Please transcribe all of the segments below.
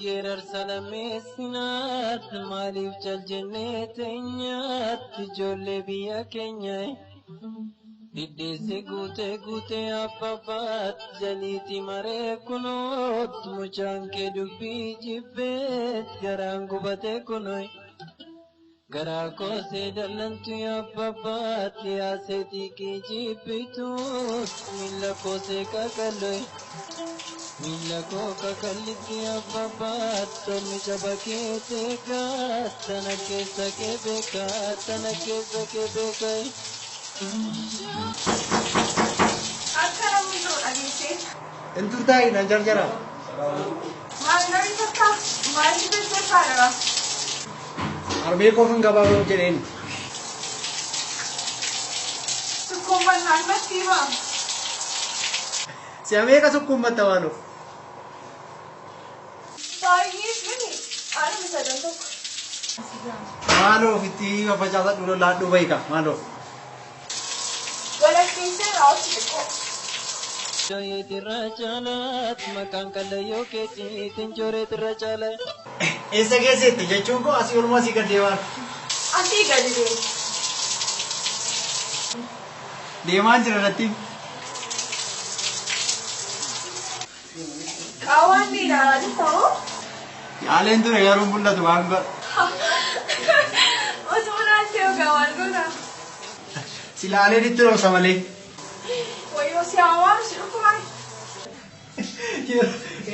Geerarsa maaliif cal jennee teenyaatti ijoollee biyya keenya diddeessi guutee guutee abbabbaatti jaliiti maree kunoot mucaan kee dubbii jibbeet garaan gubatee kunoy garaa koosee dallantu abbabbaatti yaaseetii kee jibbituut miila koosee qaqalloy. Miila koo kakallitti abbabbaat tolmi caba kee teegaa tana keessa kee beekaa tana keessa kee beekaa. Akka namni jiru dhageessee. Intur taa'i nan jarjara. Maal namni takka maaltu jajjabaadha? Harmee koof hin gabaaboo jedheen. Sukkuummannaan natti hima. Si'a meeqa sukkuummatta maaloo? Baay'ees miti. Anuma sadan tokko. Maaloo ofitti faffacaasadhu lolaadhuu bahi maaloo. Walakkeessee raawwatu xiqqoo. Jooyeetirra caalaat maqaan kallayyoo keetiin jooreetirra caala. Eessa geessetti jechuun koo asii olmaa asii gad deemaa. Asii gadi deemu. Deemaan jira irratti. Qaawwaan ni ilaalaa jirta moo? Yaaleen ture garuu mul'atu waan godha. Osoo laaltee ogaa maal goota? Silaaleen itti roobsa malee. Wayyoo si hawaan si dhukkuban.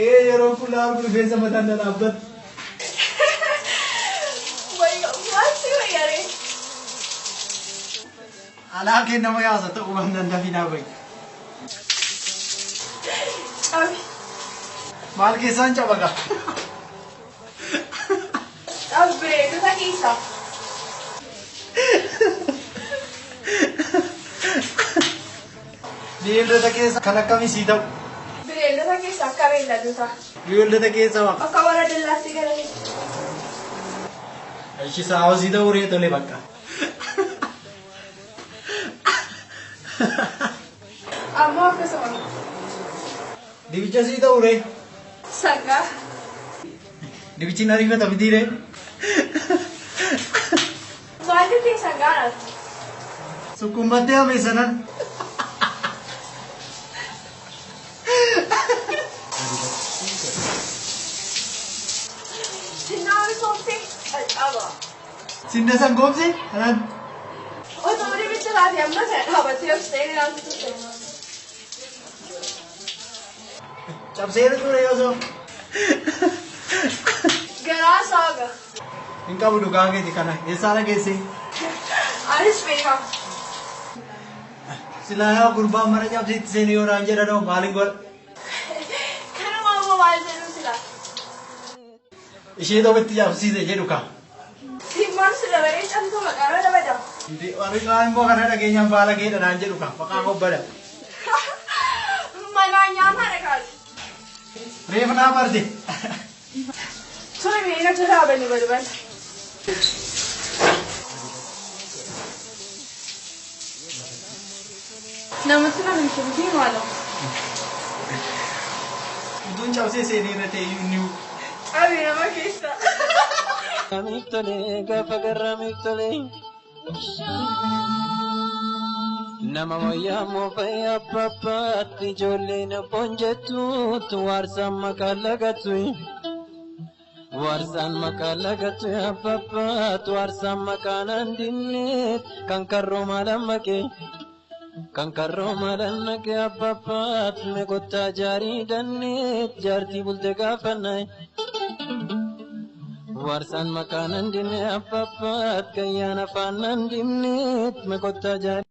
Ee yeroo fuula argu rifeensa mataan na dhaabbata. Wayyoo maal si wayyaree? Alaa kee nama yaasa ta'uu baannaan dafii naa bahi. Cabi. Maal keessaan cabaqa? Cabi bineeldota keessaa. Bineeldota keessa kan akkamii sii ta'u? Bineeldota keessa akka beelladoota. Bineeldota keessa waa. Akka warra dallaatti galanii. Ishi saawwa sii ta'uu ree tole bakka. Ammoo akkasuma. Dibicha sii ta'uu ree? Sangaa. Dibichi hin ariifata mitii ree? Maaltu ta'e sangaadhaati? Sukkuummattee hame sanan. Sinnaa bisoomtee caccaba. Sinna san goomse kanaan. Otoo dibicha taate amma sana dhaabattee obsitee ilaaltu turte. Cabseera ture osoo. Garaa saaga. Hin qabu dhugaa keeti kana. Eessaa dhageesse? Anis beeka. Silaa yaa gurbaan mana cabsiitti seeni yoo naan jedhan maalin godha? Kanuma ammoo maal jedhu sila? Ishee ofitti cabsiise jedhu ka. Siimmaan si dabalee cabsuu maqaa irra dabada. Warri kaan immoo kana dhageenyaan baala keedha naan jedhu ka. Maqaa koo bada. Manaan nyaataa dhaqaati. Reefu naa barte. Tole miidhagina jalaa bani balbala. Namatti nama hin kennitin maaloo. Utuun cabsee seenee irra ta'e iyyuu inni Cabi nama keessa. Garraamiif tolee gaafa garraamiif tolee. Nama wayyaa moofa'ee abbabbaatti ijoolleen abboon jettuutu waarsaan maqaa lagattu. Waarsaan maqaa lagattu abbabbaatti waarsaan maqaa naan dinneet kan karroo maalaan maqee. Kan karroo maalaan maqee abbabbaatti meeqottaa jaarii danneet jaartii bulte gaafannaa. Waarsaan maqaa naan dinne abbabbaatti gayyaan afaan naan dinneet meeqottaa jaarii.